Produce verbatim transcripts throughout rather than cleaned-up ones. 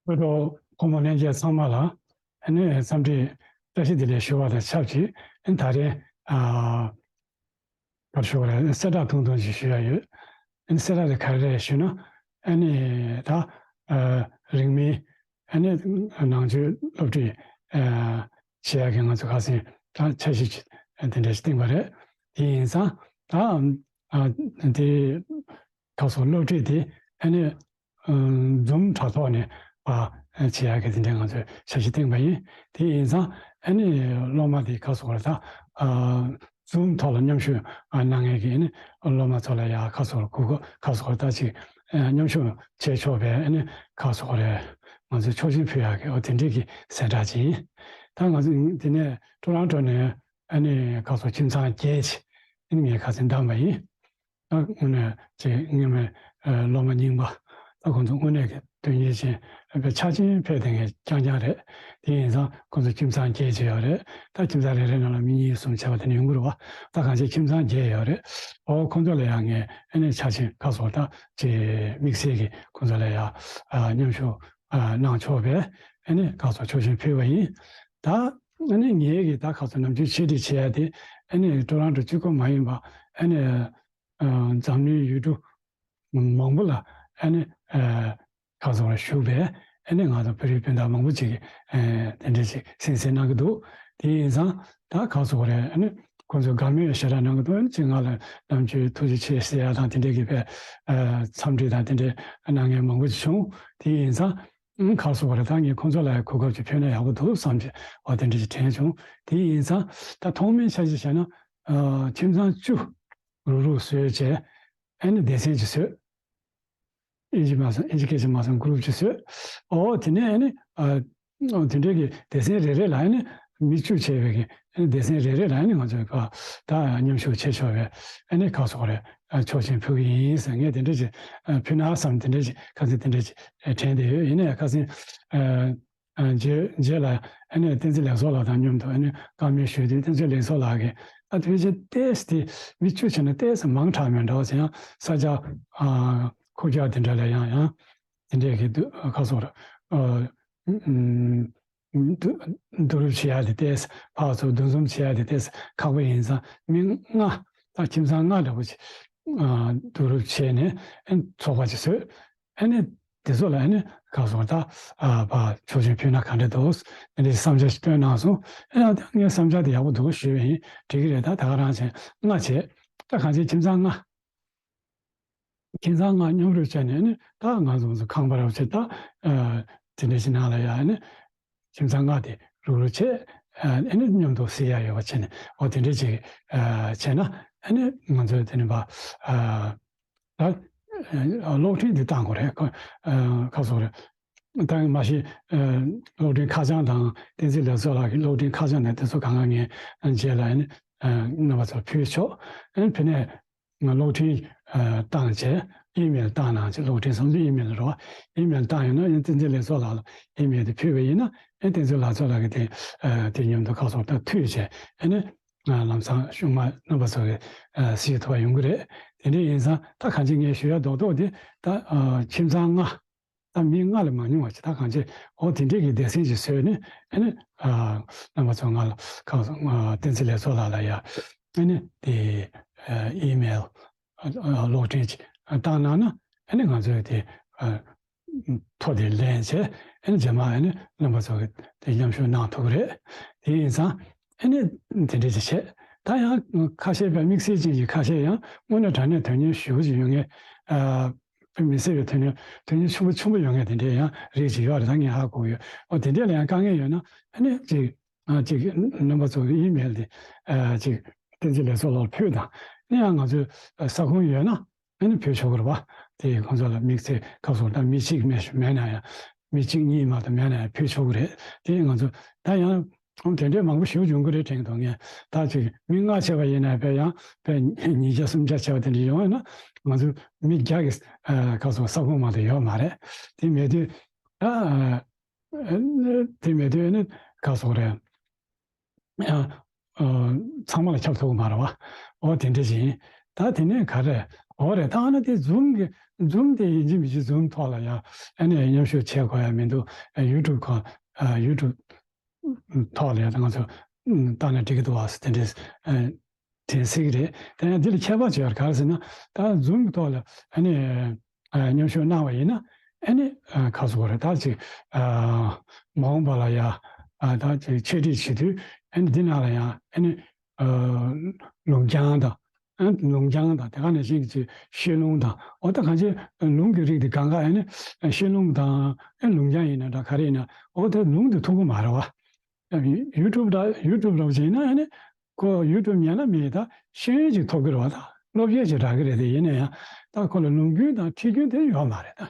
ཕུལ་གྲོགས་ཕོ་མོ་ལྷན་རྒྱས་ཚང་མ་ལ་ཨ་ནི་འཚམས་འདྲི་བཀྲ་ཤིས་བདེ་ལེགས་ཞུ་བ་དང་ཆབས་ཅིག་ཨ་ནི་ད་རེས་ཨ་ག་རེ་ཞུ་དགོས་རེད། གསལ་བསྒྲགས་ཐུང་ཐུང་ཞིག་ཞུ་ཡ་ཡོད། ཨ་ནི་གསལ་བསྒྲགས་དེ་ག་རེ་རེད་ཞུས་ན། ཨ་ནི་ད་ཨ་རིང་མིན་ཨ་ནི་ནང་ཆོས་སློབ་ཁྲིད་ཨ་བྱེད་ཡ་གི་ང་ཚོ་ཁ་སང་ད་འཆར་གཞི་ཅིག་དེ་འདྲ་ཞིག་བཏིང་བ་རེད། དེ་ཡིན་ཙང་ད་ཨ་དེ་ཁ་སང་སློབ་ཁྲིད་དེ་ཨ་ནི་ཨ་Zoom་དྲ་ཐོག་ནས་ཕར་བྱེད་ཡག་གི་དེ་འདྲའི་ང་ཚོས་འཆར་གཞི་བཏིང་བ་ཡིན། དེ་ཡིན་ཙང་ཨ་ནི་སློབ་མ་དེ་ཁ་སང་ད་ཨ་Zoom་ཐོག་ལ་མཉམ་ཞུགས་ཨ་གནང་མཁན་གྱི་ཨ་ནི་སློབ་མ་ཚོ་ལ་ཡ་ཁ་སང་གོ་སྐབས་ཁ་སང་ད་ཅིག་ཨ་མཉམ་ཞུགས་བྱེད་ཆོག་པའི་ཨ་ནི་ཁ་སང་ང་ཚོས་ཆོག་མཆན་ཕུལ་ཡག་གི་འོ་དེ་འདྲའི་གི་གསལ་བསྒྲགས་ཅིག་ཡིན། ད་ང་ཚོ་དེ་ནས་ཊོ་རོན་ཊོ་ནས་ཨ་ནི་ཁ་སང་ཁྱིམ་ཚང་བརྒྱད་ཅིག་ཨ་ནི་ངས་ཁ་སང་བདམས་པ་ཡིན། ད་དངོས་གནས་ཅིག་སྔོན་མའི་ཨ་སློབ་མ་རྙིང་པ། ད་ཁོང་ཚོ་དངོས་གནས་ཀྱི་དོན་གཉེར་ཅན་ཨ་ཕའི་ཆ་ཆེན་ཕེབས་བསྡད་མཁན་རྐྱང་རྐྱང་རེད། དེ་ཡིན་ཙང་ཁོང་ཚོ་ཁྱིམ་ཚང་བརྒྱད་ཅིག་ཡོད་རེད། ད་ཁྱིམ་ཚང་རེ་རེ་ནང་ལ་མི་གཉིས་གསུམ་བྱས་པ་དེ་འདྲ་ཡོང་གི་རེད་བ། ད་གང་ཅི་ཁྱིམ་ཚང་བརྒྱད་ཡོད་རེད། ཨོ་ཁོང་ཚོ་ལ་ཡང་ངས་ཨ་ནི་ཆ་ཆེན་ཁ་སང་ད་ཅིག་དམིགས་བསལ་གྱི་ཁོང་ཚོ་ལ་ཡང་ཨ་མཉམ་ཞུགས་ཨ་གནང་ཆོག་པའི་ཨ་ནི་ཁ་སང་ཆོག་མཆན་ཕུལ་བ་ཡིན། ད་ཨ་ནི་ངས་ཀྱི་ད་ཁ་སང་ནམ་རྒྱུན་ཆེད་སྒྲིག་བྱེད་ཡ་དེ་ཨ་ནི་ཊོ་རོན་ཊོ་གཅིག་པོ་མ་ཡིན་པ་ཨ་ནི། ཨ་འཛམ་གླིང་ཡུལ་གྲུ་མང་པོ་ལ་ཨ་ནི་ཨ་ཁ་སང་ལ་བཞུགས་པའི་ཨ་ནི་ང་ཚོ་བོད་རིགས་སྤུན་ཟླ་མང་པོ་ཅིག་གིས་ཨ་དེ་འདྲ་ཞིག་གསན་གཟིགས་གནང་གི་འདུག་དེ་ཡིན་ཙང་ད་ཁ་སང་རེད་ཨ་ནི་ཁོང་ཚོས་དགའ་མོས་ཞེ་དྲག་གནང་གི་འདུག་ཨ་ནི་ཅིག་ང་ལ་ནམ་རྒྱུན་ཐུགས་རྗེ་ཆེ་ཟེར་ཡ་དང་དེ་འདྲའི་གི་དཔེ་ཨ་འཚམས་འདྲི་དང་དེ་འདྲའི་གནང་མཁན་མང་པོ་ཅིག་བྱུང་། དེ་ཡིན་ཙང་ཨ་ཁ་སང་རེད་ད་ངས་ཁོང་ཚོ་ལ་གོ་སྐབས་ཅིག་ཕུལ་ན་ཡག་པོ་འདུག་བསམ་གྱི་འོ་དེ་འདྲ་ཞིག་དྲན་བྱུང་། དེ་ཡིན་ཙང་ད་ཐོག་མའི་འཆར་གཞི་བྱས་ན་ཨ་ཁྱིམ་ཚང་བཅུ་རུག་རུག་བཟོས་བྱས། ཨ་ནི་སྡེ་ཚན་ཅིག་བཟོས། ཨིན་ཇི་མ་སོང་ཨིན་ཇི་སྐད་ཆ་མ་སོང་གུ་རུབ་ཅིག་བཟོས། ཨོ་དེ་ནས་ཨ་ནི་ཨ་ཨོ་དེ་འདྲའི་གི་སྡེ་ཚན་རེ་རེ་ལ་ཨ་ནི་མི་བཅུ་བྱས་པའི་གི་ཨ་ནི་སྡེ་ཚན་རེ་རེ་ལ་ཨ་ནི་ང་ཚོས་ཀ་ད་མཉམ་ཞུགས་བྱེད་ཆོག་པའི་ཨ་ནི་ཁ་སང་རེ་ཨ་ཆོག་མཆན་ཕུལ་གི་ཡིན་ཟེར་ངས་དེ་འདྲ་ཅིག་ཨ་ཕུལ་ན་བསམ་དེ་འདྲ་ཅིག་ཁ་སང་དེ་འདྲ་ཅིག་ཨ་དྲན་བསྡད་ཡོད། ཡིན་ནའི་ཁ་སང་ཨ། ཨ་རྗེས་རྗེས་ལ་ཨ་ནི་བསྟན་འཛིན་ལེགས་ཚོགས་ལགས་དང་མཉམ་དུ་ཨ་ནི་བཀའ་མོལ་ཞུས་དུས་བསྟན་འཛིན་ལེགས་ཚོགས་ལགས་ཀྱིས་ཨ་དེ་བཞིན་ཏོག་ཙམ་དེ་མི་བཅུ་བྱས་ན་ཏོག་ཙམ་མང་དྲགས་མེད་འགྲོ་ཟེར། ཡང་ས་སྐྱ་ཨ་ཁུག་ཀྱོག་དེ་འདྲ་ལ་ཡང་ཡང་དེ་འདྲས་ཀྱི་འདུག་ཁ་སོགས་ར་ཨ་ཨུམ་བསྡུ་བསྡུ་རུབ་བྱེད་ཡ་དེ་ཏོག་ཙམ་ཕར་ཚུར་འདུ་འཛོམས་བྱེད་ཡ་དེ་ཏོག་ཙམ་ཁག་པོ་ཡིན་ཙང་མི་ལྔ་ད་ཁྱིམ་ཚང་ལྔ་འདྲ་པོ་ཅིག་ཨ་བསྡུ་རུབ་བྱས་ནས་ཨ་ཚོགས་པ་ཅིག་བཟོས། ཨ་ནི་དེ་ཚོ་ལ་ཨ་ནི་ཁ་སོགས་ད་ཨ་ཕར་ཆོག་མཆན་ཕུལ་ན་ག་འདྲ་འདུག་དེ་འདྲའི་བསམ་འཆར་ཞིག་བཏོན་གནང་སོང་། ཨ་ནི་ངའི་བསམ་འཆར་དེ་ཡག་པོ་འདུག་ཞུས་པ་ཡིན། འགྲིག་གི་རེད། ད་ད་ག་རང་བྱས་ལྔ་བྱས་ད་གང་བྱས་ཁྱིམ་ཚང་ལྔ། ཁྱིམ་ཚང་ལྔ་མཉམ་རུབ་བྱས་ནས་ཨ་ནི་ད་ང་ཚོ་ཚོ་ཁང་པ་རབ་བྱས་ད་ཨ་དེ་འདྲ་ཞིག་ནང་ལ་ཡ་ཨ་ནི་ཁྱིམ་ཚང་ལྔ་དེ་རུག་རུག་བྱས་ཨ་ནི་མཉམ་དུ་བསྲེས་ཡ་ཡོད་པ་བྱས་ནས་འོ་དེ་འདྲ་ཅིག་ཨ་བྱས་ན་ཨ་ནི་ང་ཚོའི་དེ་ནི་པ་ཨ་ད་གློག་འཕྲིན་འདི་བཏང་དགོས་རེད། ཁ་ཁ་སོགས་རེད། ད་མ་གཞི་གློག་འཕྲིན་ཁ་བྱང་དང་བསྟན་འཛིན་ལེགས་ཚོགས་ལགས་ཀྱི་གློག་འཕྲིན་ཁ་བྱང་དང་དེ་ཚོ་གང་ག་ངས་རྗེས་ལ་ཨ་ནི་རྣམ་པ་ཚོར་ཕུལ་ཆོག་ཨ་ནི་ཕ་ནས། ང་གློག་འཕྲིན་ཨ་བཏང་བྱས་ཨི་མེལ་བཏང་གནང་བྱས། གློག་འཕྲིན་བཟང་པོའི་ཨི་མེལ་རོ། ཨི་མེལ་བཏང་ཡོད་ན་ཡང་བསྟན་འཛིན་ལེགས་ཚོགས་ལགས་ལ་ཨི་མེལ་དེ་ཕུལ་བ་ཡིན་ན་ཨེ་བསྟན་འཛིན་ལེགས་ཚོགས་ལགས་ཀྱིས་དེ་ཨ་དེ་མཉམ་དུ་ཁ་སོགས་ད་མཐུད་བྱས་ཨེ་ནི་ང་ལམ་སང་གཞུག་མ་རྣམ་པ་ཚོ་གི་ཨ་གཟིགས་ཐུབ་པ་ཡོང་གི་རེད། དེ་འདྲ་ཡིན་ཙང་ད་གང་ཅི་ངས་ཞུ་ཡ་རྡོག་རྡོག་དེ་ད་ཨ་ཁྱིམ་ཚང་ལྔ། ད་མི་ལྔ་ལས་མ་ཉུང་བ་ཅིག་ད་གང་ཅི་འོ་དེ་འདྲས་ཀྱི་སྡེ་ཚན་ཅིག་བཟོས་ནས་ཨ་ནི་ཨ་རྣམ་པ་ཚོ་ང་ལ་ཁ་སང་ཨ་བསྟན་འཛིན་ལེགས་ཚོགས་ལགས་ལ་ཡ་ཨ་ནི་དེ་ཨ་ཨི་མེལ་ཨ་ཨ་གློག་འཕྲིན་ཅིག་ཨ་བཏང་གནང་ན་ཨ་ནི་ང་ཚོས་དེ་ཨ་ཐོ་དེ་ལེན་བྱས་ཨ་ནི་རྗེས་མ་ཨ་ནི་རྣམ་པ་ཚོ་གི་དེ་མཉམ་ཞུགས་གནང་ཐུབ་ཀྱི་རེད། དེ་ཡིན་ཙང་ཨ་ནི་དེ་འདྲས་ཅིག་བྱས། ད་ཡང་ཁ་ཤས་པའི་དམིགས་བསལ་ཅན་གྱི་ཁ་ཤས་ཡང་དངོས་གནས་དྲང་གནས་དོན་གཉེར་ཞེ་པོ་ཅིག་ཡོད་མཁན་ཨ། དཔེ་མི་སྲིད་པའི་དོན་སྙིང་དོན་སྙིང་ཆེན་པོ་ཆེན་པོ་ཡོད་མཁན་དེ་འདྲའི་ཡང་རིགས་ཅིག་ཡོད་རེད། ད་ངས་ཧ་གོ་གི་ཡོད། འོ་དེ་འདྲས་ལ་ཡང་དཀའ་ངལ་ཡོད་ན་ཨ་ནི་ཅིག་ཨ་ཅིག་རྣམ་པ་ཚོ་གི་ཨི་མེལ་དེ་ཨ་ཅིག་བསྟན་འཛིན་ལེགས་ཚོགས་ལགས་ལ་ཕུལ་དང་། ཨ་ནི་ཡང་ང་ཚོའི་ས་ཁོངས་ཡོད་ན་ཨ་ནི་ཕུལ་ཆོག་གི་རེད་པ། དེ་ཁོང་ཚོ་ལ་དམིགས་བསལ་ཁ་སོགས་ད་མི་གཅིག་མེད་མེད་ན་ཡང་མི་གཅིག་གཉིས་མ་གཏོགས་མེད་ན་ཡང་ཕུལ་ཆོག་གི་རེད། དེ་ང་ཚོ་ད་ཡང་། ཨང་དེ་འདྲའི་མང་པོ་ཞེ་པོ་ཡོང་གི་རེད་དྲན་གྱི་འདུག་ངས་ད་ཅིག་མི་ལྔ་བྱས་པ་ཡིན་ན་དཔེ་ཡང་དཔེ་ཉིས་བརྒྱ་སུམ་བརྒྱ་བྱས་པ་དེ་འདྲ་ཡོང་ཡོད་ན་ང་ཚོ་མི་བརྒྱ་གི་ཨ་ག་སོགས་ས་ཁོངས་མ་གཏོགས་ཡོད་མ་རེད། དེ་མེད་དུས་ད་ཨ་དེ་མེད་དུས་ནི་ག་སོགས་རེད། ཡང་ཨ་ཚང་མ་ལ་ཁྱབ་ཐུབ་ཀྱི་མ་རེད་བ། འོ་དེ་འདྲ་ཅིག་ཡིན། ད་དེ་ནས་ག་རེ་འོ་རེད། ད་ཨ་ན་དེ་ཛུམ་གི་ ཛུམ་དེ་ཡིན་གཅིག་མིན་གཅིག་ཛུམ་ཐོག་ལ་ཡང་ཨ་ནི་མཉམ་ཞུགས་བྱེད་དགོས་ཡ་མི་འདུག་ཡུ་ཊུབ་ཁོ་ཡུ་ཊུབ་ཐོག་ལ་ཡང་ང་ཚོ་བལྟས་ན་འགྲིག་གི་འདུག་བ་དེ་འདྲས། དྲན་སྲིད་ཀྱི་རེད། དེ་ཡང་འདི་ལ་ཁྱད་པར་ཅིག་ཡོད་ག་རེ་ཟེར་ན། ད་ཛུམ་གི་ཐོག་ལ་ཨ་ནི་མཉམ་ཞུགས་གནང་བ་ཡིན་ན་ཨ་ནི་ཁ་སོ་རེད། ད་ཅིག་མ་འོངས་པ་ལ་ཡ་ད་ཅིག་འཆད་ཁྲིད་བྱེད་དུས་ཨ་ནི་འདི་ནང་ལ་ཡང་ཨ་ནི་ལུང་སྦྱང་དང་ལུང་སྦྱང་དང་དེ་ག་ནང་བཞིན་གྱི་ཤེས་ལྷུང་དང་འོ་ད་གང་ཅི་ལུང་གི་རིགས་དེ་གང་ག་ཨ་ནི་ཤེས་ལྷུང་དང་ལུང་སྦྱང་ཡིན་ན་འདྲ་ག་རེ་ཡིན་ན་འོ་ད་ལུང་དེ་ཐུག་གི་མ་རེད་བ། ཡུ་ཊུབ་འདྲ་ཡུ་ཊུབ་འདྲ་བོ་ཅིག་ཡིན་ན་ཨ་ནི། ཁོ་ཡུ་ཊུབ་ཉན་ན་མི་ད་ཤེས་ཡོན་ཅིག་ཐོབ་ཀྱི་རེད་བ། ད་སློབ་ཡོན་ཅིག་རག་གི་རེད། དེ་ཡིན་ན་ཡང་ད་ཁོ་ལ་ལུང་རྒྱུན་དང་ཁྲིད་རྒྱུན་དེ་ཡོད་མ་རེད་ད།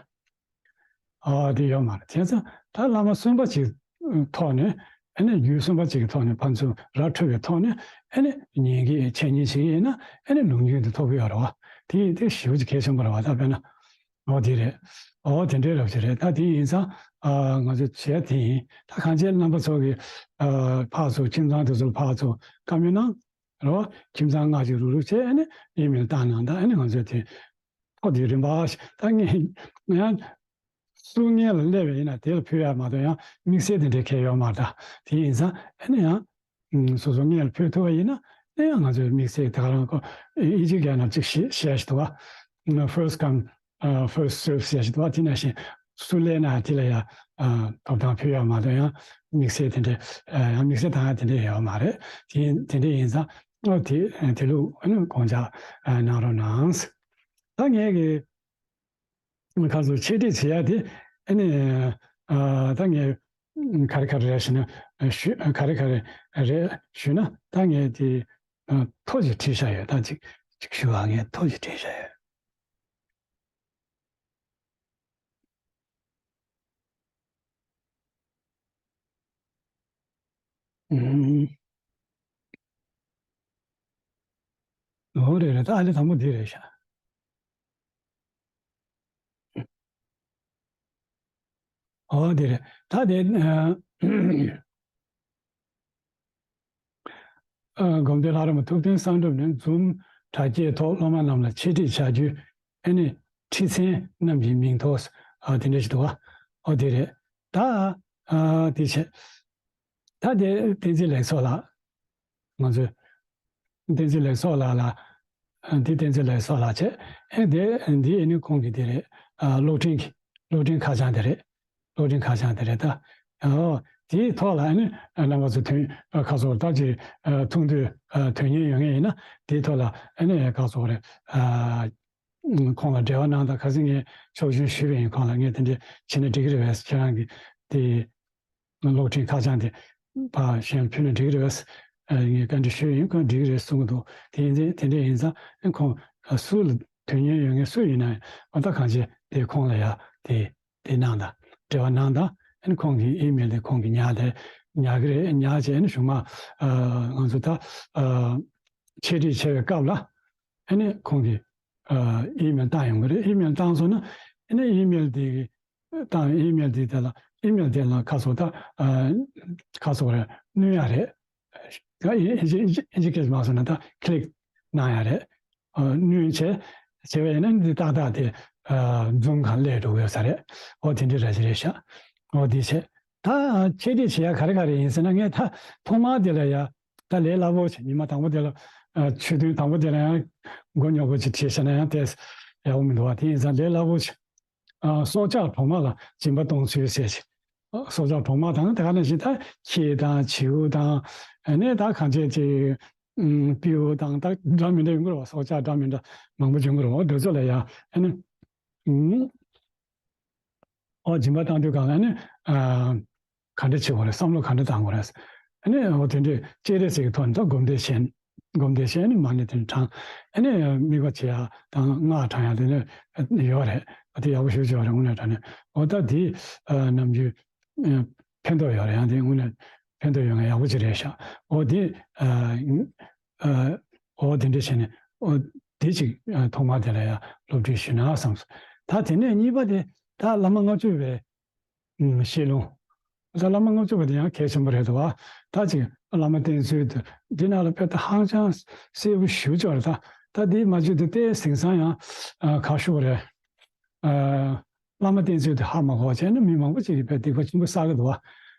ཨ་དེ་ཡོད་མ་རེད། བྱས་ཙང་ད་བླ་མ་གསུམ་པ་ཅིག་ཐོག་ནས་ཨ་ནི་རྒྱུད་གསུམ་པ་ཅིག་གི་ཐོག་ནས་ཕན་ཚུན་ར་འཕྲོད་པའི་ཐོག་ནས་ཨ་ནི་ཉན་གྱི་འཆད་ཉན་བྱེད་ཀྱི་ཡིན་ན་ཨ་ནི་ལུང་རྒྱུན་དེ་ཐོབ་ཀྱི་ཡོད་རེད་བ། དེ་དེ་ཞེ་པོ་ཅིག་གལ་ཆེན་པོ་རེད་བ། ད་དཔེར་ན། ཨོ་དེ་རེད། ཨོ་དེ་འདྲའི་རབ་ཅིག་རེད། ད་དེ་ཡིན་ཙང་ཨ་ང་ཚོ་བྱས་དེ་ཡིན། ད་གང་ཅི་རྣམ་པ་ཚོ་གི་ཨ་ཕར་ཚུར་ཁྱིམ་ཚང་དེ་ཚོར་ཕར་ཚུར་བཀའ་མོལ་གནང་རོགས། ཁྱིམ་ཚང་ལྔ་ཅིག་རུག་རུག་བྱས་ཨ་ནི་ཨི་མེལ་བཏང་གནང་། ད་ཨ་ནི་ང་ཚོས་དེ་ཐོ་དེ་རིམ་པ་ད་ངས་ང་ཡང་སུ་སྔོན་ལ་སླེབས་པ་ཡིན་ན་དེ་ལ་ཕུལ་ཡ་མ་གཏོགས་ཡང་དམིགས་བསལ་དེ་འདྲའི་གལ་ཡོད་མ་རེད། ད་དེ་ཡིན་ཙང་ཨ་ནི་ཡང་། སོ་སོ་སྔོན་ལ་ཕུལ་ཐུབ་པ་ཡིན་ན་ཨེ་ཡང་ང་ཚོའི་དམིགས་བསལ་དེ་ག་རང་ཁོ་ཨི་ཇི་སྐད་ནང་གཅིག་བཤད་བཤད་ཞིག་འདུག་བ། First come, uh, first serve བཤད་ཞིག་འདུག་བ། དེ་ནང་བཞིན་སུ་སླེབས་ན་དེ་ལ་ཡང་ཐོབ་ཐང་ཕུལ་ཡོད་མ་གཏོགས་ཡང་དམིགས་བསལ་དེ་འདྲ་ཡང་དམིགས་བསལ་དང་དེ་འདྲ་ཡོད་མ་རེད། དེ་དེ་འདྲ་ཡིན་ཙང་ཨོ་དེ་དེ་ལུགས་ཨ་ནི་དགོངས་འཇགས་གནང་རོགས་གནང་། ད་ངས་ཀྱི། ཁ་སང་འཆད་ཁྲིད་བྱེད་ཡ་དེ་ཨ་ནི་ཨ་ད་ངས་ག་རེ་ག་རེ་རེད་ཞུ་ན་ཞུ་ག་རེ་ག་རེ་རེད་ཞུ་ན་ད་ངས་དེ་ཐོ་ཞིག་བྲིས་བཞག་ཡོད། ད་ཅིག་ཅིག་ཞུ་བ། ངས་ཐོ་ཞིག་བྲིས་བཞག་ཡོད། ཨུམ། ཨོ་རེད་རེད། ད་ཨ་ལེ་དང་པོ་འདི་རེད་ཤག་ཨོ་འདི་རེད། ད་དེ་ཨ་སྒོམ་སྡེ་ལྷ་རམས་པ་ཐུབ་བསྟན་བསམ་གྲུབ་ནས་ཛུམ་དྲ་རྒྱའི་ཐོག་སློབ་མ་རྣམས་ལ་འཆད་ཁྲིད་བྱ་རྒྱུའི་ཨ་ནི་ཁྲིད་ཚན་རྣམས་ཀྱི་མིང་ཐོ་ཨ་དེ་འདྲ་ཞིག་འདུག་བ། ཨོ་དེ་རེད། ད་ཨ་དེ་བྱས། ད་དེ་བསྟན་འཛིན་ལེགས་ཚོགས་ལགས། ང་ཚོས་བསྟན་འཛིན་ལེགས་ཚོགས་ལགས་ལ། འདི་བསྟན་འཛིན་ལེགས་ཚོགས་ལགས་བྱས། ཨེ་འདི་འདི་ཨེ་ནི་ཁོང་གི་དེ་རེད། ཨ་གློག་འཕྲིན་གྱི་གློག་འཕྲིན་ཁ་བྱང་དེ་རེད། གློག་འཕྲིན་ཁ་བྱང་དེ་རེད་ད། ཨོ་དེའི་ཐོག་ལ་ཨེ་ནི་རྣམ་པ་ཚོ་དོན་ཁ་སོགས་ད་ཅིག་ཐུང་དུས་དོན་གཉེར་ཡོད་ངེས་ཡིན་ན་དེའི་ཐོག་ལ་ཨེ་ནི་ཁ་སོགས་རེད། ཨ་ཁོང་ལ་འབྲེལ་བ་གནང་དང་། ཁ་སང་ངས་ཆོག་མཆན་ཞུས་པ་ཡིན། ཁོང་ལ་ངས་དེ་འདྲ་བྱས་ན་འགྲིག་གི་རེད་པས། ཁྱེད་རང་གི་དེ། གློག་འཕྲིན་ཁ་བྱང་དེ་ཕར་གཞན་ཕུལ་ན་འགྲིག་གི་རེད་པས། ངས་བཀའ་འདྲི་ཞུས་ཡིན། ཁོང་འགྲིག་གི་རེད་གསུང་གི་འདུག་དེ་ཡིན་ཚེ་དེ་འདྲ་ཡིན་ཙང་ཁོང་སུ་ལ་དོན་གཉེར་ཡོད་མཁན་སུ་ཡིན་ན་ཡང་ད་གང་བྱས་དེ་ཁོང་ལ་ཡ་དེ་དེ་གནང་དང་འབྲེལ་བ་གནང་དང་། ཁོང་གི་ཨི་མེལ་དེ་ཁོང་གིས་ཉར་དེ་ཉར་གི་རེད། ཉར་བྱས་ནས་གཞུག་མ་ང་ཚོ་ད་འཆད་ཁྲིད་བྱེད་པའི་སྐབས་ལ་ཁོང་གིས་ཨི་མེལ་བཏང་ཡོང་གི་རེད། ཨི་མེལ་བཏང་སོང་ན་ཨི་མེལ་དེ་གི་དང་ཨི་མེལ་དེ་དེ་ལ་ཨི་མེལ་དེ་ལ་ཁ་སོགས་ད་ཁ་སོགས་རེ་བསྣུན་ཡ་རེད། ད་ཨིན་ཨིན་ཇི་ཨིན་ཇི་ཨིན་ཇི་སྐད་མ་སོང་ན་ད་ཁི་ལིག་གནང་ཡ་རེད། བསྣུན་བྱས་བྱས་པ་ཡིན་ན་འདི་ཏག་ཏག་དེ་ཛུམ་གང་སླེབས་འགྲོ་གི་ཡོད་ས་རེད། འོ་དེ་འདྲ་ར་ཅིག་རེད་ཤག་འོ་དེ་བྱས་ད་འཆད་ཁྲིད་བྱེད་ཡ་ག་རེ་ག་རེ་ཡིན་ཟེར་ན་ངས་ད་ཐོག་མར་དེ་ལ་ཡ་ད་ལས་སླ་པོ་བྱས་ཉི་མ་དང་པོ་དེ་ལ་ཆོས་ཐུན་དང་པོ་དེ་ལ་ཡང་མགོ་རྙོག་པོ་ཅིག་བྱས་བྱས་ན་ཡང་དེ་ཡག་པོ་མི་འདུག་བ། དེ་ཡིན་ཙང་ལས་སླ་པོ་བྱས། ཨ་སྲོག་ཆགས་གྲོག་མ་ལ་སྦྱིན་པ་གཏོང་ཚུལ་ཟེར་ཞིང་། སྲོག་ཆགས་གྲོག་མ་དང་དེ་ག་ནང་བཞིན་ད་ཁྱི་དང་བྱིའུ་དང་ཨ་ནི་ད་གང་བྱས་ཅིག་ཨུམ་སྤྲེའུ་དང་ད་འདྲ་མི་འདྲ་ཡོང་གི་རེད་བ། སྲོག་ཆགས་འདྲ་མི་འདྲ་མང་པོ་ཡོང་གི་རེད་བ། འོ་དེ་ཚོ་ལ་ཡ་ཨ་ནི་ཨུམ་ཨོ་སྦྱིན་པ་བཏང་དུས་གང་ལ་ཨ་ནི་ཨ། ག་འདྲ་བྱེད་དགོས་རེད། བསམ་བློ་ག་འདྲ་བཏང་དགོས་རེད། ཨ་ནི་འོ་དེ་འདྲའི་སྤྱན་རས་གཟིགས་ཀྱི་ཐོག་ནས་ད་སྒོམ་བཟླས་བྱས། སྒོམ་བཟླས་བྱས་ནས་མ་ཎི་དེ་འདྲ་བགྲང་། ཨ་ནི་དམིགས་པ་བྱེད་ཡ་དང་སྔགས་བགྲང་ཡ་དེ་འདྲ་ཡོད་རེད། ཨ་དེ་ཡག་པོ་ཞེ་པོ་ཅིག་ཡོད་རེད། དངོས་གནས་དྲང་གནས་འོ་ད་དེ་ནམ་རྒྱུན་ཕན་ཐོགས་ཡོད་རེད། ཡང་དེ་དངོས་གནས་ཕན་ཐོགས་ཡོད་མཁན་ཡག་པོ་ཅིག་རེད་ཤག་འོ་དེ་འོ་དེ་འདྲ་བྱས་ནས་འོ་དེ་ཅིག་ཐོག་མ་དེ་ལ་ཡ་སློབ་ཁྲིད་ཞུས་ན་བསམ་སོང་། ད་དེ་ནས་གཉིས་པ་དེ་ད་བླ་མ་ལྔ་བཅུ་པའི་ཨུམ་ཤེས་ལུང་། ད་བླ་མ་ལྔ་བཅུ་པ་དེ་ཡང་གལ་ཆེན་པོ་རེད་འདུག་བ། ད་ཅིག་བླ་མ་བསྟེན་ཚུལ་དུ་འདི་ནང་ལ་དཔེ་ད་ཧང་ཅང་གསལ་པོ་ཞེ་པོ་ཅིག་ཡོད་རེད། ད་ད་འདི་མ་བརྗོད་དུ་ཏོག་ཙམ་དེང་སང་ཡང་ཁ་ཤོར་རེད། ཨ། བླ་མ་བསྟེན་ཚུལ་དེ་ཧ་མ་གོ་བ་བྱས་ན་མི་མང་པོ་ཅིག་གིས་དཔེ་སྡིག་པ་ཆེན་པོ་བསགས་ཀྱི་འདུག་བ།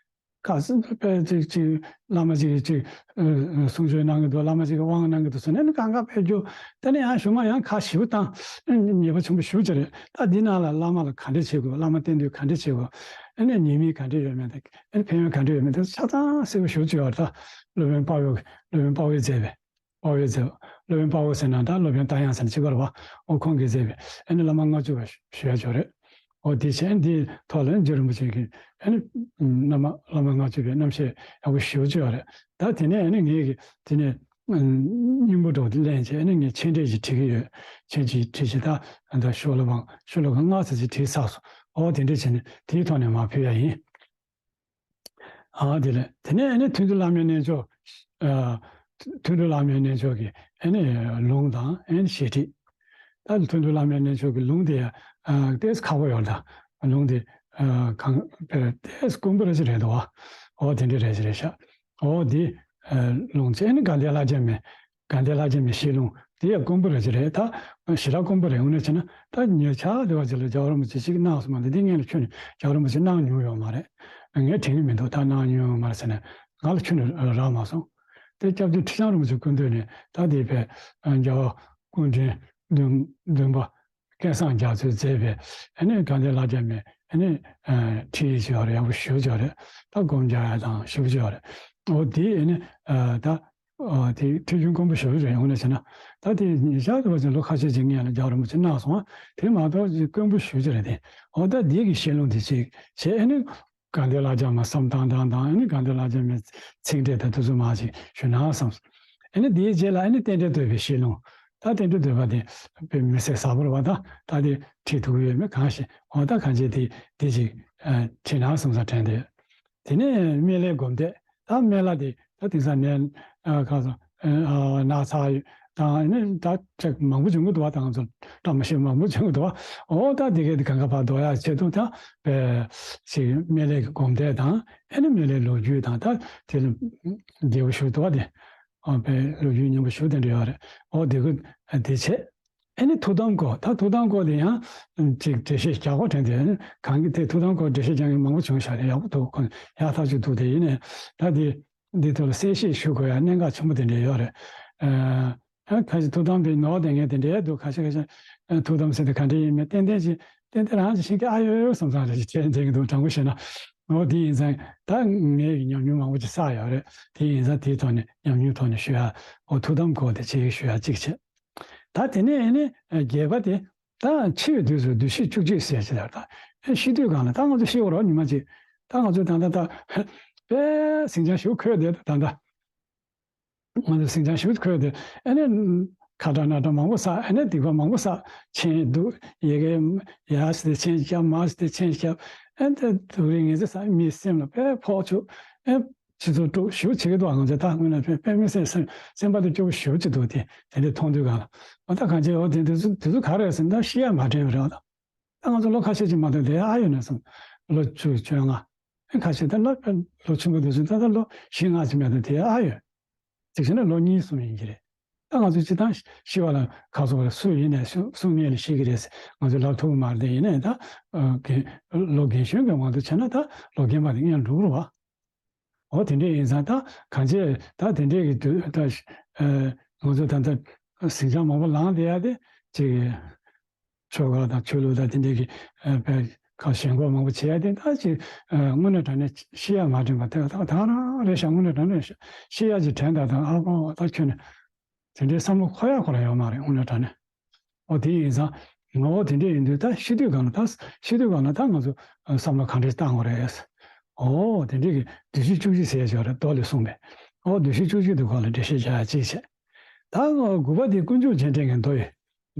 ཁ་སང་དཔེ་ཅིག་ཅིག་བླ་མ་ཅིག་གིས་ཅིག་ཨ། གསུང་ཆོས་གནང་གི་འདུག་བླ་མ་ཅིག་གིས་དབང་གནང་གི་འདུག་ཟེར་ནས་ནི་གང་ག་ཕེབས་རྒྱུ། དེ་ནས་ཡང་གཞུག་མ་ཡང་ཁ་ཞེ་པོ་བཏང་། ཉེས་པ་ཆེན་པོ་ཞེ་པོ་ཅིག་རེད། ད་འདི་ནང་ལ་བླ་མ་ལ་ག་འདྲ་བྱེད་དགོས། བླ་མ་བསྟེན་དུས་ག་འདྲ་བྱེད་དགོས། ཨ་ནི་ཉེས་དམིགས་ག་འདྲ་ཡོད་མེད་དང་། ཨ་ནི་ཕན་ཡོན་ག་འདྲ་ཡོད་མེད་དེ་ཆ་ཚང་གསལ་པོ་ཞེ་པོ་ཅིག་ཡོད་རེད། ད་སློབ་དཔོན་དཔའ་བོས་སློབ་དཔོན་དཔའ་བོས་མཛད་པའི། དཔའ་བོས་མཛད་པ། སློབ་དཔོན་དཔའ་བོ་ཟེར་ན་ད་སློབ་དཔོན་རྟ་དབྱངས་ཟེར་ན་གཅིག་པ་རེད་བ། འོ་ཁོང་གིས་མཛད་པའི་ཨ་ནི་བླ་མ་ལྔ་བཅུ་པ་ཞུ་ཡ་ཅིག་རེད། འོ་དེ་བྱས་འདིའི་ཐོག་ལ་རྗེ་རིན་པོ་ཆེ་གིས་ཨ་ནི་བླ་མ་བླ་མ་ལྔ་བཅུ་པའི་རྣམ་བཤད་ཡག་པོ་ཞེ་པོ་ཅིག་ཡོད་རེད། ད་དེ་ནས་ཨ་ནི་ངས་ཀྱིས་དེ་ནས་སྙིང་པོ་འདྲ་བོ་དེ་ལེན་བྱས་ཨ་ནི་ངས་མཆན་འགྲེལ་ཅིག་བྲིས་ཀྱི་ཡོད། མཆན་ཅིག་བྲིས་བྱས་ད་ད་ཤོ་ལོ་ཀ་ཤོ་ལོ་ཀ་ལྔ་ཙམ་ཅིག་བྲིས་ཚར་སོང་། འོ་དེ་འདྲ་བྱས་ནས་དེའི་ཐོག་ནས་མར་ཕུལ་ཡ་ཡིན། ཨ་དེ་ལས་དེ་ནས་ཨ་ནི་ཐུན་དྲུག་བླ་མའི་རྣལ་འབྱོར། ཨ། ཐུན་དྲུག་བླ་མའི་རྣལ་འབྱོར་གྱི་ཨ་ནི་ལུང་དང་ཨ་ནི་བཤད་ཁྲིད། ད་ཐུན་དྲུག་བླ་མའི་རྣལ་འབྱོར་གྱི་ལུང་དེ་ཡང་ཨ་ཏོག་ཙམ་ཁག་པོ་ཡོད་རེད། ད་ལུང་དེ་ཨ་གང་དཔེར་ཏོག་ཙམ་དཀོན་པོ་རེ་ཞིག་རེད་འདུག་བ། འོ་དེ་འདྲ་རེ་ཞིག་རེད་ཤག་འོ་དེ་ཨ་ལུང་ཅན་ནི་དགའ་ལྡན་ལྷ་བརྒྱ་མའི། དགའ་ལྡན་ལྷ་བརྒྱ་མའི་བཤད་ལུང་དེ་ཡང་དཀོན་པོ་རེ་ཞིག་རེད། ད་ཞེ་དྲག་དཀོན་པོ་རེད། འོ་ན་བྱས་ན་ད་ཉེ་ཆར་དེ་བ་ཅིག་ལ་རྒྱལ་བ་རིན་པོ་ཆེ་ཅིག་གནང་སོང་མ་གཏོགས་འདི་སྔོན་ལ་ཁྱོན་ནས་རྒྱལ་བ་རིན་པོ་ཆེ་གནང་མྱོང་ཡོད་མ་རེད། ངས་དྲན་གྱི་མི་འདུག་ད་གནང་མྱོང་ཡོད་མ་རེད་ཟེར་ནས་ང་ལ་ཁྱོན་ནས་རག་མ་སོང་། དེ་སྐྱབས་རྗེ་ཁྲི་བྱང་རིན་པོ་ཆེ་སྐུ་མདུན་ནས་ད་དེ་བས་རྒྱལ་བ་སྐུ་ཕྲེང་བདུན་བདུན་པ་སྐལ་བཟང་རྒྱ་མཚོས་མཛད་པའི་ཨ་ནི་དགའ་ལྡན་ལྷ་བརྒྱ་མའི་ཨ་ནི་ཁྲིད་ཡིག་ཅིག་ཡོད་རེད། ཡག་པོ་ཞེ་པོ་ཅིག་ཡོད་རེད། ད་སྒོམ་རྒྱག་ཡ་དང་ཞེ་པོ་ཅིག་ཡོད་རེད། འོ་དེ་ཨ་ནི་ད། ཨ་དེ་ཁྲིད་རྒྱུན་དཀོན་པོ་ཞེ་པོ་རེད། འོ་ན་བྱས་ན་ད་དེ་ཉེ་ཆར་དུ་བ་ཅིག་ལོ་ཁ་ཤས་ཅིག་སྔོན་ལ་རྒྱལ་བ་རིན་པོ་ཆེ་གནང་སོང་བ། དེ་མ་གཏོགས་ཅིག་དཀོན་པོ་ཞེ་པོ་ཅིག་རེད་དེ། འོ་ད་འདི་གི་བཤད་ལུང་དེ་ཅིག་བྱས་ཨ་ནི་དགའ་ལྡན་ལྷ་བརྒྱ་མ་བསམ་གཏན་གཏན་དང་ཨ་ནི་དགའ་ལྡན་ལྷ་བརྒྱ་མའི་ཚིག་འགྲེལ་དང་དེ་ཚོ་མར་ཅིག་ཞུ་ན་བསམས། ཨ་ནི་དེའི་རྗེས་ལ་ཨ་ནི་རྟེན་འབྲེལ་བསྟོད་པའི་བཤད་ལུང་། ད་རྟེན་འབྲེལ་བསྟོད་པ་དེ་དཔེ་མི་སྲིད་ཟབ་པོ་རེད་བ། ད་ད་དེ་ཁྲིད་ཐུབ་ཀྱི་ཡོད་མེད་གང་ཤེས། འོ་ད་གང་བྱས་དེ་དེ་ཅིག་ཁྲིད་ན་བསམ་ས་དྲན་ཏེ། དེ་ནས་སྨན་བླའི་སྒོམ་བཟླས། ད་སྨན་བླ་དེ་ད་དེང་སང་ནད་ཨ་ག་ཚོད་ཨ་ན་ཚ་ཡོད་དང་ནི་ད་ཅིག་མང་པོ་བྱུང་གི་འདུག་བ། དང་ཚོ་བཀྲ་མ་ཤིས་མང་པོ་བྱུང་གི་འདུག་བ། འོ་ད་དེ་གས་དེ་གང་ག་ཕར་ཟློག་ཡག་ཆེད་དུ་ད་པའི་ཞིག་སྨན་བླའི་སྒོམ་བཟླས་དང་ཨ་ནི་སྨན་བླའི་ལོ་རྒྱུས་དང་ད་དེ་ལ་རྒྱས་པོ་ཞུ་འདུག་བ། དེ་ཨ་པའི་ལོ་རྒྱུས་སྙན་པོ་ཞུ་དེ་འདྲ་ཡོད་རེད། འོ་དེ་གུ་དེ་བྱས། ཨ་ནི་ཐུགས་དམ་སྐོར། ད་ཐུགས་དམ་སྐོར་དེ་ཡང་ཅིག་འགྲེལ་བཤད་རྒྱག་དགོས་དྲན་ཏེ། གང་གི་དེ་ཐུགས་དམ་སྐོར་འགྲེལ་བཤད་རྒྱག་མཁན་མང་པོ་བྱུང་ཤག་རེད། ཡག་པོ་འདུག་ཁོང་ཡག་ཐག་ཆོད་འདུག་དེ་ཡིན་ནའི་ད་དེ་འདི་ཐོག་ལ་གསལ་བཤད་ཞུ་དགོས་ཡ་གནད་འགག་ཆེན་པོ་དེ་འདྲ་ཡོད་རེད། ཨ་ཁ་ཤས་ཐུགས་དམ་དེ་ནོར་བསྡད་མཁན་དེ་འདྲ་འདུག་ཁ་ཤས་ཁ་ཤས་ཨ་ཐུགས་དམ་ཟེར་དེ་ག་འདྲ་ཡིན་མིན་ཏན་ཏན་ཅིག་ཏན་ཏན་རང་ཅིག་ཤེས་མཁན་ཨ་ཡོད་ཡོད་བསམ་བསམ་རེ་ཞིག་དྲན་དྲན་གྱི་འདུག་དྲང་པོ་བཤད་ན། འོ་དེ་ཡིན་ཙང་ད་ངས་ཀྱི་ཉམས་མྱོང་མང་པོ་ཅིག་བསགས་ཡོད་རེད། དེ་ཡིན་ཙང་དེའི་ཐོག་ནས་ཉམས་མྱོང་ཐོག་ནས་ཞུ་ཡ། འོ་ཐུགས་དམ་སྐོར་དེ་ཅིག་ཞུ་ཡ་གཅིག་བྱས། ད་དེ་ནས་ཨ་ནི་བརྒྱད་པ་དེ་ད་འཆི་བའི་དུས་སུ་བདུད་བཞི་བཅུ་གཅིག་ཟེར་ཅིག་ཡོད་རེད། ད་ཤི་དུས་སྒང་ལ་ད་ང་ཚོ་ཤི་བ་རོ་ཉི་མ་གཅིག་ད་ང་ཚོ་ད་ལྟ་ད་དཔེ་ཟིང་ཆ་ཞེ་པོ་འཁོད་བསྡད་ད་ལྟ། ང་ཚོ་ཟིང་ཆ་ཞེ་པོ་འཁོད་དེ་ཨ་ནི་ཁ་གྲག་སྣ་གྲག་མང་པོ་བསགས། ཨ་ནི་སྡིག་པ་མང་པོ་བསགས། མཆན་འདུག་ཡ་གི་ཡ་ཟེར་ཏེ་མཆན་བརྒྱབ། མ་ཟེར་ཏེ་མཆན་བརྒྱབ། ཨ་ནི་སྡུག་རུས་ངན་ཚད་བསགས། མིའི་སེམས་ལ་དཔེ་ཕོག་བཅུག་ཨ་ནི་སྤྱི་ཚོགས་དཀྲུག་ཞེ་པོ་བྱེད་ཀྱི་འདུག་ང་ཚོ་ད་དངོས་གནས་དཔེ་དཔེ་མི་སྲིད་སེམས་སེམས་པ་དེ་སྐྱོ་པོ་ཞེ་པོ་ཅིག་འདུག་དེ་དེ་འདྲ་མཐོང་དུས་སྒང་ལ། འོ་ད་གང་བྱས། འོ་དེ་དུས་ཚོད་དུས་ཚོད་ག་རེ་རེད་ཟེར་ན་ད་ཤི་ཡ་མ་དྲན་པ་རེད། འོ་ད་ད་ང་ཚོ་ལོ་ཁ་ཤས་ཅིག་མ་གཏོགས་དེ་ཨ་ཡོད་ན་བསམ། ལོ་བཅུ་བཅོ་ལྔ། ཁ་ཤས་ད་ལོ་ལོ་ཆུང་པོ་དེ་ཚོ་ད་ལྟ་ལོ་བཞི་ལྔ་ཙམ་ཡོད་དང་དེ་ཨ་ཡོད། གཅིག་བྱས་ན་ལོ་གཉིས་གསུམ་ཡིན་གྱི་རེད། ད་ང་ཚོ་སྤྱིར་བཏང་ཤི་བ་ལ་ཁ་སོ་བ་སུ་ཡིན་ནའི་སུ་སུ་སྔོན་ལ་ཤི་གི་རེད་ཟེར་ང་ཚོ་ལབ་ཐུབ་ཀྱི་མ་རེད། དེ་ཡིན་ནའི་ད་ཨ་རྒན་ལོ་རྒན་གཞོན་གྱི་དབང་དུ་བྱས་ན་ད་ལོ་རྒན་པ་དེ་སྔོན་འགྲོ་གི་རེད་བ། འོ་དེ་འདྲ་ཡིན་ཙང་ད་གང་བྱས་ད་དེ་འདྲའི་གི་དུས་ད་ཨ་ང་ཚོ་ད་ལྟ་ཟིང་ཆ་མང་པོ་ལངས་བསྡད་ཡ་དེ་ཅིག་ཆོལ་ཁ་དང་ཆོས་ལུགས་དང་དེ་འདྲའི་གི་ཨ་དཔེ་ཁ་ཞེན་ཁོག་མང་པོ་བྱེད་ཡ་དེ་ད་ཅིག་ཨ་དངོས་གནས་དྲང་གནས་ཤི་ཡ་མ་དྲན་པ་དེ་ད་ད་རང་རེད་ཤག་དངོས་གནས་དྲང་གནས་ཤི་ཡ་ཅིག་དྲན་ད་ད་ཨ་ཁོ་ད་ཁྱོད་ནི་དེ་འདྲའི་བསམ་བློ་འཁོར་ཡ་འཁོར་ཡ་ཡོད་མ་རེད། དངོས་གནས་དྲང་གནས། འོ་དེ་ཡིན་ཙང་ངོ་བོ་དེ་འདྲ་ཡིན་དུས་ད་ཤི་དུས་སྒང་ལ་ད་ཤི་དུས་སྒང་ལ་ད་ང་ཚོ་བསམ་བློ་གང་འདྲ་བཏང་དགོས་རེད། འོ་དེ་འདྲ་གི་བདུད་བཞི་བཅུ་གཅིག་ཟེར་ཡ་ཅིག་ཡོད་རེད། མདོ་ལས་གསུངས་པའི། འོ་བདུད་བཞི་བཅུ་གཅིག་དེ་སྐོར་ལ་འགྲེལ་བཤད་རྒྱག་ཡ་གཅིག་བྱས། ད་དགུ་པ་དེ་དཀོན་མཆོག་རྗེས་དྲན་གྱི་མདོ་ཡི་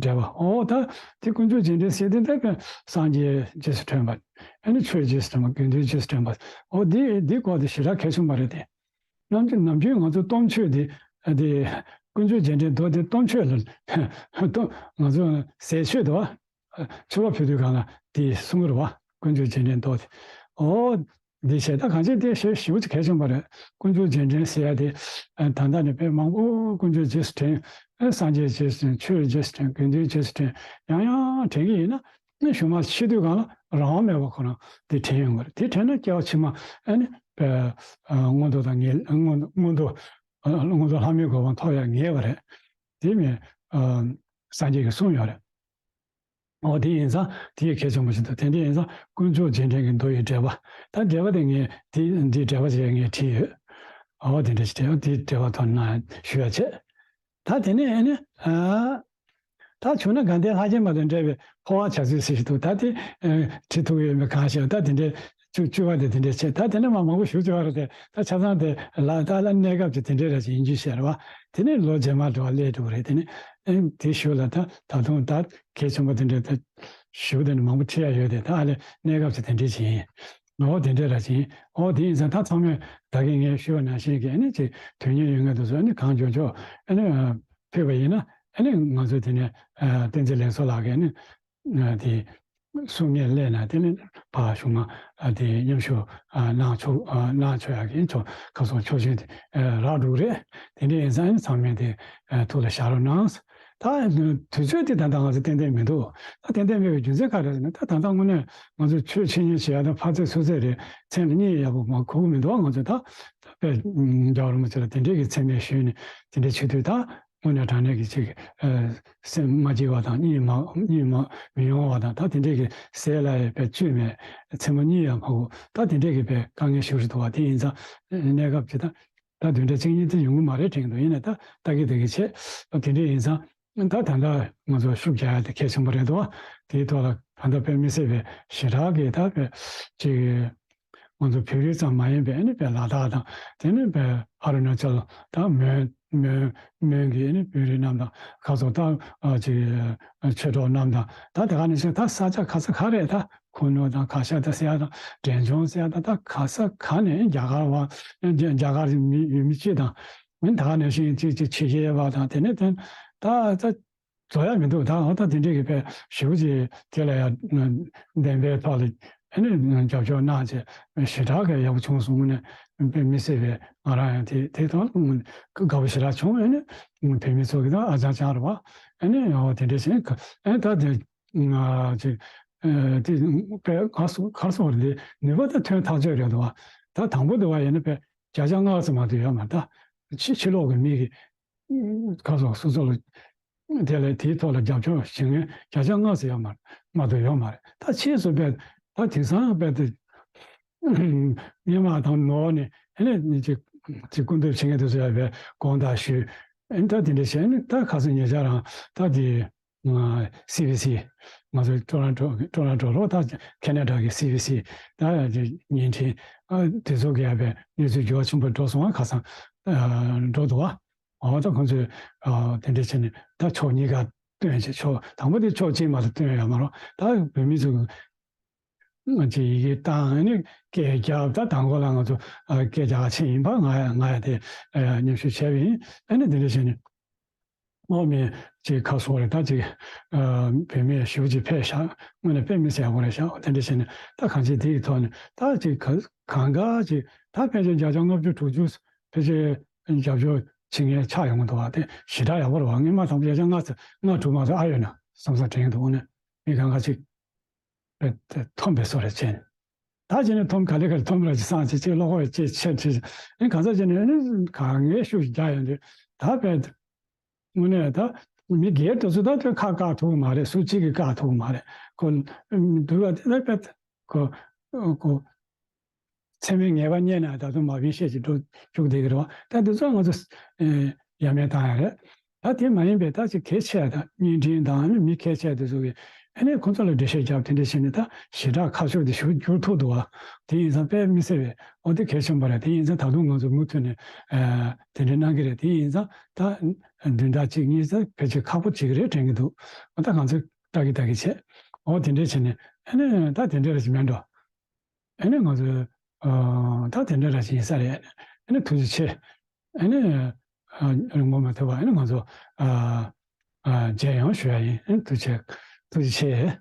འགྲེལ་པ། འོ་ད་དེ་དཀོན་མཆོག་རྗེས་དྲན་ཟེར་དེ་ད་དཔེ་སངས་རྒྱས་རྗེས་སུ་དྲན་པ། ཨ་ནི་ཆོས་རྗེས་སུ་དྲན་པ། དགེ་འདུན་རྗེས་སུ་དྲན་པ། འོ་དེ་དེ་སྐོར་དེ་ཞེ་དྲག་གལ་ཆེན་པོ་རེད་དེ། ནམ་རྒྱུན་ནམ་རྒྱུན་ང་ཚོ་སྟོང་མཆོད་དེ་དེ་དཀོན་མཆོག་རྗེས་དྲན་མདོ་དེ་སྟོང་མཆོད་ལ་སྟོང་ང་ཚོ་ཟས་མཆོད་དེ་བ། མཆོད་པ་ཕུལ་དུས་སྒང་ལ་དེ་གསུང་གི་རེད་བ། དཀོན་མཆོག་རྗེས་དྲན་མདོ་དེ། འོ། འདི་བྱས་ད་གང་ཅི་དེ་ཞེ་ཞེ་པོ་ཅིག་གལ་ཆེན་པོ་རེད། དཀོན་མཆོག་རྗེས་དྲན་ཟེར་ཡ་དེ་ད་ལྟ་ནས་དཔེ་མང་པོ་དཀོན་མཆོག་རྗེས་སུ་དྲན། སངས་རྒྱས་རྗེས་སུ་དྲན། ཆོས་རྗེས་སུ་དྲན། དགེ་འདུན་རྗེས་སུ་དྲན། ཡང་ཡང་དྲན་གྱི་ཡིན་ན། ནི་གཞུག་མ་ཤི་དུས་སྒང་ལ་རང་དབང་མེད་པར་ཁོ་རང་དེ་དྲན་ཡོང་གི་རེད། དེ་དྲན་ན་སྐྱེ་བ་ཕྱི་མ་ཨ་ནི་པའི་མངོན་མཐོ་དང་ངེས་མངོན་མངོན་མཐོ་མངོན་མཐོ་ལྷ་མིའི་གོ་འཕང་ཐོབ་ཡག་ངེས་པ་རེད། དེ་ནི་སངས་རྒྱས་ཀྱིས་གསུངས་ཡོད་རེད། འོ་དེ་ཡིན་ཙང་དེ་ཡི་གལ་ཆེན་པོ་ཞིག་འདུག་དེ་འདྲ་ཡིན་ཙང་དཀོན་མཆོག་རྗེས་དྲན་གྱི་མདོ་ཡི་འགྲེལ་པ། ད་འགྲེལ་པ་དེ་ངས་དེ་འདིའི་འགྲེལ་པ་ཞིག་ངས་བྲིས་ཡོད། འོ་དེ་འདྲ་ཞིག་བྲིས་ཡོད། དེའི་འགྲེལ་པ་ཐོག་ནས་ཞུ་ཡ་བྱེད། ད་དེ་ནས་ཨ་ནི། ཨ། ད་བྱུང་ན་དགའ་ལྡན་ལྷ་བརྒྱ་མ་དང་འབྲེལ་བའི་འཕོ་བ་བྱ་ཚུལ་ཟེར་ཞིག་འདུག་ད་དེ་ཨ་བྲིས་ཐུབ་ཡོད་མེད་གང་ཤེས། ད་དེ་འདྲའི་བཅུ་བཅུ་པ་དེ་དེ་འདྲའི་བྱས། ད་དེ་ནས་མ་མང་པོ་ཞུ་བཅུག་པ་རེད་དེ། ད་ཆ་ཚང་དེ་ལ་ད་ལ་གནས་སྐབས་ཀྱི་དེ་འདྲའི་ར་ཞིག་ཡིན་རྒྱུ་ཤེས་རེད་བ། དེ་ནས་ལོ་རྗེས་མ་འགྲོ་བ་སླེབས་འགྲོ་གི་རེད། དེ་ནས་ཨེ་དེ་ཞུ་ལ་ད་ད་དུང་ད་གལ་ཆེན་པོ་དེ་འདྲའི་ད་ཞུ་དེ་ནས་མང་པོ་བྲིས་ཡ་ཡོད་དེ། ད་ཨ་ལས་གནས་སྐབས་ཀྱི་དེ་འདྲའི་ཞིག་ཡིན། འོ་དེ་འདྲའི་ར་ཞིག་ཡིན། འོ་དེ་ཡིན་ཙང་ད་ཚང་མས་ད་གིན་ངས་ཞུས་པ་ནང་བཞིན་གྱི་ཨ་ནི་ཅིག་དོན་གཉེར་ཡོད་མཁན་དེ་ཚོ་ཨ་ནི་གང་མགྱོགས་མགྱོགས་ཨ་ནི་ཕེབས་པ་ཡིན་ན། ཨ་ནི་ང་ཚོ་དེ་ནས་ཨ་བསྟན་འཛིན་ལེགས་མཚོ་ལགས་ཀྱིས་ཨ་ནི་ཨ་དེ་གསུང་སྙན་སླེབས་ན་དེ་ནས་ཕར་གཞུག་མ་ཨ་དེ་མཉམ་ཞུགས་ཨ་གནང་ཆོག་ཨ་གནང་ཆོག་ཡག་གི་ཆོག་ཁ་སང་ཆོག་མཆན་དེ་ཨ་རག་འགྲོ་གི་རེད། དེ་འདྲ་ཡིན་ཙང་ཨ་ནི་ཚང་མས་དེ་ཨ་ཐུགས་ལ་བཞག་རོགས་གནང་། ད་དུས་ཚོད་དེ་ད་ལྟ་ང་ཚོ་ཏན་ཏན་མི་འདུག་ད་ཏན་ཏན་མེད་པའི་རྒྱུ་མཚན་ག་རེ་རེད་ཟེར་ན། ད་ད་ལྟ་དངོས་གནས་ང་ཚོ་ཆོས་འཆད་ཉན་བྱེད་ཡག་དང་ཕར་ཚད་ཚུར་ཚད་རེད། མཚན་ལ་གཉིད་ཡག་པོ་མ་ཁུག་མི་འདུག་ང་ཚོ་ད་ད་དཔེ་རྒྱལ་བ་རིན་པོ་ཆེ་ལ་དེ་འདྲའི་གི་མཚན་སྨད་ཞུས་ནས་དེ་འདྲའི་བྱེད་དུས། ད་དངོས་གནས་དྲང་གནས་ཀྱི་ཅིག་ཨ་སེམས་མ་སྐྱིད་པ་དང་གཉིད་མ་གཉིད་མ་མི་ཡོང་བ་དང་། ད་དེ་འདྲའི་གི་ཟས་ལ་ཡང་དཔེ་བཅུད་མེད། མཚན་མོ་གཉིད་ཡང་མ་ཁུག་ད་དེ་འདྲའི་གི་དཔེ་དཀའ་ངལ་ཞེ་པོ་ཞིག་འདུག་བ། དེ་ཡིན་ཙང་གནས་སྐབས་ཅིག་ད། ད་བདུན་ཕྲག་གཅིག་གཉིས་དེ་ཡོང་གི་མ་རེད་དྲན་གྱི་འདུག་ཡིན་ནའི་ད་ལྟ་གི་དེ་གི་བྱས། དེ་འདྲ་ཡིན་ཙང་ད་ད་ལྟ་ང་ཚོ་ཤུགས་རྒྱག་ཡ་དེ་གལ་ཆེན་པོ་རེད་འདུག་དེའི་ཐོག་ལ་ད་ལྟ་དཔེ་མི་སྲིད་པའི་ཞེ་དྲག་གི་ད་དཔེ་ཅིག་ང་ཚོ་བོད་རིགས་ཙམ་མ་ཡིན་པའི་ཨ་ནི་དཔེ་ལ་དྭགས་དང་། དེ་ནས་དཔེ་ཨ་རུ་ན་ཅལ་དང་མོན་མོན་མོན་གྱི་ཨ་ནི་བོད་རིགས་རྣམས་དང་། ཁ་སང་ད་ཨ་ཅིག་ཆོས་གྲོགས་རྣམས་དང་། ད་དེ་ག་ནང་བཞིན་ད་ས་ཆ་ག་ས་ག་རེད། ད་ཁུ་ནུ་དང་ག་ཤ་ད་ཟེར་ཡ་དང་འབྲས་ལྗོངས་ཟེར་ཡ་དང་། ད་ག་ས་ག་ནས་རྒྱ་གར་བ་རྒྱ་རྒྱ་གར་མི་ཡུལ་མི་སྤྱི་དང་། མི་ད་ག་ནང་བཞིན་ཅིག་ཅིག་ཕྱི་རྒྱལ་བ་དང་། དེ་ནས་དེ་ད་ད་བཟོ་ཡ་མི་འདུག་ད་འོ་ད་དེ་འདྲས་ཀྱི་དཔེ་ཞེ་པོ་ཅིག་དེ་ལ་ཡ་བདེན་པའི་ཐོག་ལ་ཨ་ནི་རྒྱབ་སྐྱོར་གནང་བྱས་ཞེ་དྲག་གི་ཡག་པོ་བྱུང་སོང་། དངོས་གནས་དཔེ་མི་སྲིད་པའི་ང་རང་ཡང་དེ་དེ་ཐོག་ལ་དགའ་པོ་ཞེ་དྲག་བྱུང་། ཨ་ནི་བོད་མི་ཚོ་གི་ད་ཨ་ཅག་ཅག་རེད་བ། ཨ་ནི་འོ་དེ་འདྲས་བྱས་ཨ་ནི་ད་དེ། ང་ཅིག་ཨ་དེ་དཔེ་ག་སོ་ག་སོ་རེད། ནུས་པ་ད་ཐོན་ཐག་ཆོད་རེད་འདུག་བ། ད་དང་པོ་འདུག་བ་ཡིན་ན་དཔེ་བརྒྱ་ཆ་ལྔ་ཙམ་མ་གཏོགས་ཡོད་མ་རེད། ད་ཕྱི་ཕྱི་ལོགས་ཀྱི་མི་གི་ག་སོ་སོ་སོ་ལ་དེ་ལ་དེའི་ཐོག་ལ་རྒྱབ་སྐྱོར་བྱེད་མཁན་བརྒྱ་ཆ་ལྔ་ཙམ་ཡོད་མ་རེད། མ་གཏོགས་ཡོད་མ་རེད། ད་ཕྱིས་སུ་དཔེ་ད་དེང་སང་དཔེ་དེ་སྔོན་མ་དང་ནོར་ནས་ཨ་ནི་ཅིག་ཅིག་སྐུ་འདེབས་བྱེད་མཁན་དེ་ཚོ་ཡང་དཔེ་དགོངས་དག་ཞུས། ཨ་ནི་ད་དེ་འདྲ་བྱས་ནས་ད་ཁ་སང་ཉེ་ཆར་རང་ད་དེ། སི་བི་སི། ང་ཚོའི་ཊོ་རོན་ཊོ་ཊོ་རོན་ཊོ་ལོ་ད་ཁེ་ན་ཌ་གི་སི་བི་སི་ད་བརྙན་འཕྲིན་ཨ་དེ་ཚོ་གི་ཡ་པའི་གནས་ཚུལ་འགྱུར་བ་ཆེན་པོ་འགྲོ་སོང་བ། ཁ་སང་ཨ་འགྲོ་འདུག་བ། འོ་ད་ཁོང་ཚོས་ཨ་དེ་འདྲ་བྱས་ནས་ད་ཕྱོགས་གཉིས་ཀ་སྟོན་བྱས། ཕྱོགས་དང་པོ་དེ་ཕྱོགས་གཅིག་མ་གཏོགས་སྟོན་ཡོད་མ་རེད། ད་བོད་མི་ཚོ་ང་ཚོས་ཡི་གེ་བཏང་ཨ་ནི་སྐད་རྒྱབ། ད་དང་པོ་ལ་ང་ཚོ་ཨ་སྐད་རྒྱག་ག་ཕྱིན་ཡིན་པ། ང་ཡ་ང་ཡ་དེ་ཨ་མཉམ་ཞུགས་བྱས་པ་ཡིན། ཨ་ནི་དེ་འདྲ་བྱས་ནས། དམག་མི་ཅིག་ཁ་སོ་རེད། ད་ཅིག་ཨ་བོད་མི་ཞེ་པོ་ཅིག་ཕེབས་ཤག་དངོས་གནས་དཔེ་མི་སྲིད་ཡག་པོ་རེད་ཤག་དེ་འདྲ་བྱས་ནས་ད་གང་ཅི་དེ་ཡི་ཐོག་ནས་ད་ཅིག་ག་གང་ག་ཅིག་ད་ཕལ་ཆེར་བརྒྱ་ཆ་ལྔ་བཅུ་དྲུག་ཅུ་ཕལ་ཆེར་རྒྱབ་སྐྱོར་བྱེད་མཁན་ཆགས་ཡོང་གི་འདུག་བ། དེ་ཞེ་དྲག་ཡག་པོ་རེད་བ། སྔོན་མ་དང་པོ་བརྒྱ་ཆ་ལྔ་ཙམ་ལྔ་དྲུག་མ་གཏོགས་ཨ་ཡོད་ན་བསམ་བསམ་དྲན་གྱི་འདུག་དངོས་གནས་མི་གང་ག་ཅིག་དེ་དེ་འཐོམ་པའི་བཟོ་རེད་བྱས་ནས། ད་བྱས་ནས་འཐོམ་ག་ལེ་ག་ལེ་འཐོམ་ར་ཅིག་སང་ཅིག་ཅིག་བློ་ཁོག་ཅིག་ཆེ་ཅིག་ཨེ་ག་ཚོད་བྱས་ནས་ཨེ་ནི་ག་ངས་ཤུགས་ཤིག་རྒྱག་ཡོང་དུས། ད་དཔེ་དངོས་གནས་ད་མི་སྒེར་དེ་ཚོ་ད་དཔེ་ཁ་བཀག་ཐུབ་ཀྱི་མ་རེད། སུ་གཅིག་གིས་བཀག་ཐུབ་ཀྱི་མ་རེད། ཁོ་འདུལ་བ་དེ་ད་དཔེ་ཁོ་ཁོ། མཚན་མོའི་ངལ་བ་རྙེད་ན་ད་དུང་མ་བིན་ཤེས་ཀྱི་འགྲོ་བཅུག་བསྡད་ཀྱི་རེད་བ། ད་འདི་ཚོ་ང་ཚོ་ཨེ་ཡ་མེད་བཏང་ཡ་རེད། ད་དེ་མ་ཡིན་པའི་ད་ཅིག་གལ་ཆེ་ཡ་ད་བརྙན་འཕྲིན་དང་ཨ་ནི་མི་གལ་ཆེ་ཡ་དེ་ཚོ་གིས་ཨ་ནི་ཁོ་ཚོ་ལ་འགྲེལ་བཤད་རྒྱབ། དེ་འདྲ་བྱས་ནས་ད་ཞེ་དྲག་ཁ་ཕྱོགས་དེ་ཞུ་འགྱུར་ཐུབ་འདུག་བ། དེ་ཡིན་ཙང་དཔེ་མི་སྲིད་པའི་འོ་དེ་གལ་ཆེན་པོ་རེད། དེ་ཡིན་ཙང་ད་དུང་ང་ཚོ་མུ་མཐུད་ནས་ཨེ་དེ་འདྲ་གནང་གི་རེད། དེ་ཡིན་ཙང་ད་བདུན་ཕྲག་གཅིག་གཉིས་ཙམ་ཕལ་ཆེར་ཁག་པོ་བྱེད་ཀྱི་རེད་དྲན་གྱི་འདུག་འོ་ད་ང་ཚོ་ལྟ་གི་ལྟ་གི་བྱས། འོ་དེ་འདྲ་བྱས་ནས་ཨ་ནི་ད་དེ་འདྲ་རེད་ཅེས་མེད་འགྲོ། ཨ་ནི་ང་ཚོས་ཨ་ད་དེ་འདྲ་ར་ཞིག་ཡིན་ས་རེད། ཨ་ནི་ཐུགས་རྗེ་ཆེ། ཨ་ནི་ཨ་རིང་པོ་མ་ཐུབ་པ། ཨ་ནི་ང་ཚོ་ཨ་ཨ་མཇལ་ཡོང་ཞུ་ཡ་ཡིན། ཨ་ནི་ཐུགས་རྗེ་ཆེ། ཐུགས་རྗེ་ཆེ།